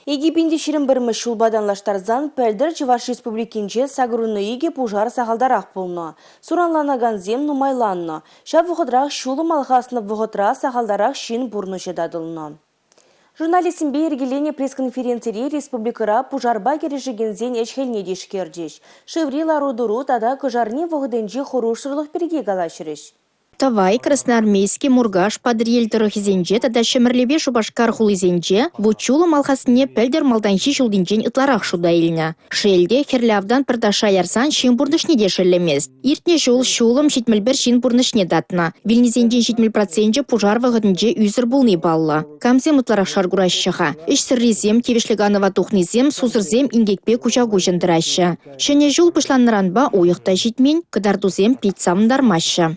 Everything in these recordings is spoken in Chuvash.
2021-мӗш ҫулпа танлаштарсан пӗлтӗр Чӑваш Республикинче 82 пушар сахалтарах пулнӑ. Суранланакансем нумайланнӑ. Ҫав вӑхӑтрах ҫулӑм алхаснӑ вӑхӑтра сахалтарах ҫын пурнӑҫӗ татӑлнӑ. Журналистсемпе йӗркеленӗ пресс-конференцире республикӑра пушарпа кӗрешекенсен ӗҫ-хӗлне тишкерчӗҫ, шыври лару-тӑру тата кӑшарни вӑхӑтӗнчи хӑрушсӑрлӑх пирки калаҫрӗҫ. Тӑвай, Красноармейски, Муркаш, Патӑрьел тӑрӑхӗсенче тата Ҫӗмӗрлепе Шупашкар хулисенче вут-ҫулӑм алхаснине пӗлтӗр малтанхи ҫултинчен ытларах шута илнӗ. Шел те, хӗрлӗ автан пӗр ташша ярсан ҫын пурнӑҫне те шеллемест. Иртнӗ ҫул ҫулӑм 71 ҫын пурнӑҫне татнӑ. Вилнисенчен 70 проценчӗ пушар вӑхӑтӗнче ӳсӗр пулни паллӑ. Камсем ытларах шар кураҫҫӗ-ха? Ӗҫсӗррисем, тивӗҫлӗ канӑва тухнисем, сусӑрсем инкекпе куҫа-куҫӑн тӑраҫҫӗ. Ҫӗнӗ ҫул пуҫланнӑранпа уйӑх та ҫитмен, кӑтартусем пит савӑнтармаҫҫӗ.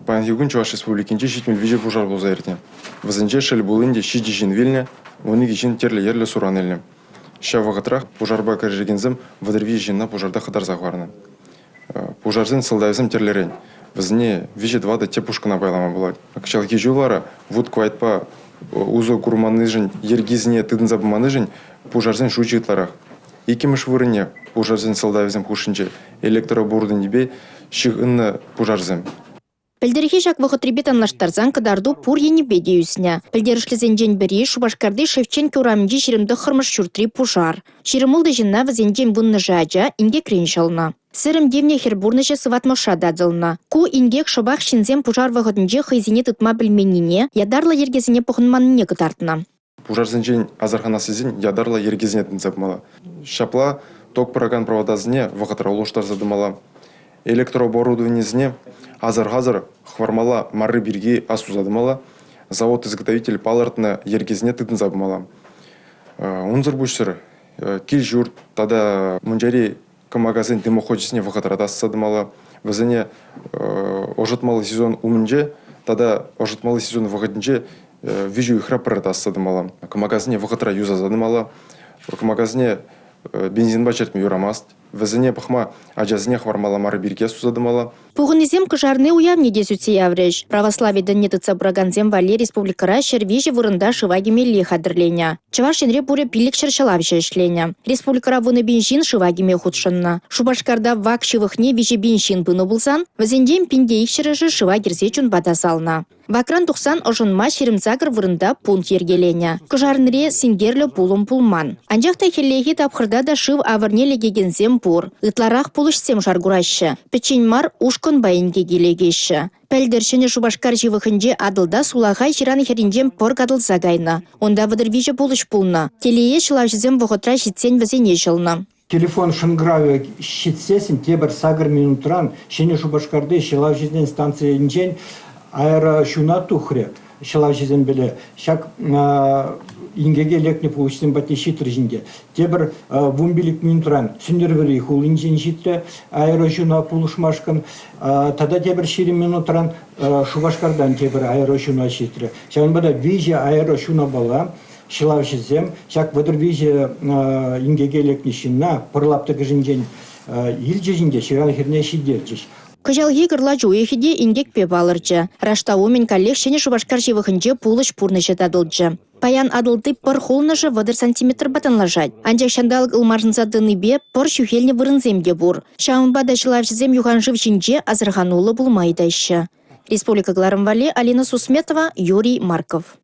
Паянхи кун Чӑваш Республикинче 73 пушар пулса иртнӗ. Вӗсенче, шел пулин те, 7 ҫын вилнӗ, 12 ҫын тӗрлӗ йӗрлӗ суран илнӗ. Ҫав вӑхӑтрах пушарпа кӗрешекенсем 33 ҫынна пушарта хӑтарса хӑварнӑ. Пушарсен сӑлтавӗсем тӗрлӗрен. Вӗсене виҫӗ-тӑватӑ тӗп ушкӑна пайлама пулать. Кӑҫалхи ҫул вара вут-кӑвайтпа усӑ курманнишӗн, йӗркисене тытӑнса пыманнишӗн пушарсен шучӗ ытларах. Иккӗмӗш вырӑнне пушарсен сӑлтавӗсем хушшинче электрооборудованипе ҫыхӑннӑ пушарсем. Пӗлтӗрхи ҫак вӑхӑтрипе танлаштарсан кӑтарту пур енӗпе те ӳснӗ. Пӗлтерӗшлисенчен пӗри – Шупашкарти Шевченко урамӗнчи 29-мӗш ҫуртри пушар. 26 ҫынна вӗсенчен вуннӑшӗ ача инкекрен ҫӑлнӑ. Сӗрӗм тивнӗ хӗр пурнӑҫӗ сыватмӑшра татӑлнӑ. Ку инкек шӑпах ҫынсем пушар вӑхӑтӗнче хӑйсене тытма пӗлменнине, ятарлӑ йӗркесене пӑхӑнманнине кӑтартнӑ. Пушарсенчен асӑрханас тесен ятарлӑ йӗркесене тытса пымалла. Ҫапла ток пыракан проводасене вӑхӑтра улӑштарса тӑмалла. Электрооборудованисене асӑрхасӑр хӑвармалла марри пирки астуса тӑмалла. Завод-изготовитель палӑртнӑ йӗркесене тытӑнса пымалла. Унсӑр пуҫсӑр кил-ҫурт тата мунчари кӑмакасен дымохочӗсене вӑхӑтра тасатса тӑмалла. Вӗсене ӑшӑтмалли сезон умӗнче тата ӑшӑтмалли сезон вӑхӑтӗнче виҫӗ уйӑхра пӗрре тасатса тӑмалла. Кӑмакасене вӑхӑтра юсаса тӑмалла. Кӑмакасене бензинпа чӗртме юрамасть. Вӗсене пӑхма ачасене хӑвармалла мар пирки туса тӑмалла. Пухӑннисем Кӑшарни уявне те сӳтсе яврӗҫ. Православи тӗнне тытса пыракансем валли республикӑра 103 вырӑнта шыва кӗмелли хатӗрленӗ. Чӑваш Енре пурӗ 500 ҫӑлавҫӑ ӗҫленӗ. Республикӑра 10 000 ҫын шыва кӗме хутшӑннӑ. Шупашкарта вак ҫывӑхне 3 000 ҫын пынӑ пулсан, вӗсенчен 1200-шӗ шыва кӗрсе чунпа тасалнӑ. Вакран тухсан ӑшӑнма 28 вырӑнта пункт йӗркеленӗ. Кӑшарнире синкерлӗ пулӑм пулман. Анчах та хӗллехи тапхӑрта та шыв авӑрне лекекенсем пур. Ытларах пулӑҫсем шар кураҫҫӗ. Пӗччен мар, ушкӑнпа инкеке лекеҫҫӗ. Пӗлтӗр Ҫӗнӗ Шупашкар ҫывӑхӗнче Атӑлта сулахай ҫыран хӗрринчен пӑр катӑлса кайнӑ. Унта 33 пулӑҫ пулнӑ. Телее, ҫӑлавҫӑсем вӑхӑтра ҫитсен вӗсене ҫӑлнӑ. Телефон шӑнкӑравӗ ҫитсессӗн тепӗр сакӑр минутран Ҫӗнӗ Шупашкарти ҫӑлавҫӑсен станцийӗнчен аэроҫуна тухрӗ ҫӑлавҫӑсемпеле. Ҫак инкеке лекнӗ пулӑҫсем патне ҫитрӗҫ ӗнтӗ. Тепӗр 15 минутран Сӗнтӗрвӑрри хулинчен ҫитрӗ аэроҫуна пулӑшмашкӑн. Тата тепӗр 20 минутран Шупашкартан тепӗр аэроҫуна ҫитрӗ. Ҫавӑнпа та виҫӗ аэроҫунапала Ҫӑлавҫӑсем ҫак 33 инкеке лекнӗ ҫынна пӑр лаптӑкӗшӗнчен илчӗҫ ӗнтӗ, ҫыран хӗрне ҫитерчӗҫ. Кӑҫалхи кӑрлач уйӑхӗ те инкекпе палӑрчӗ. Раштав умӗн каллех Ҫӗнӗ Шупашкар ҫывӑхӗнче пулӑҫ пурнӑҫӗ татӑлчӗ. Паян Атӑлти пӑр хулӑнӑшӗ 30 сантиметрпа танлашать. Анчах ҫанталӑк ылмашӑнса тӑнипе пӑр ҫӳхелнӗ вырӑнсем те пур. Ҫавӑнпа та ҫӑлавҫӑсем юхан шыв ҫинче асӑрхануллӑ пулма ыйтаҫҫӗ. Республика кӑларӑм валли Алина Сусметова, Юрий Марков.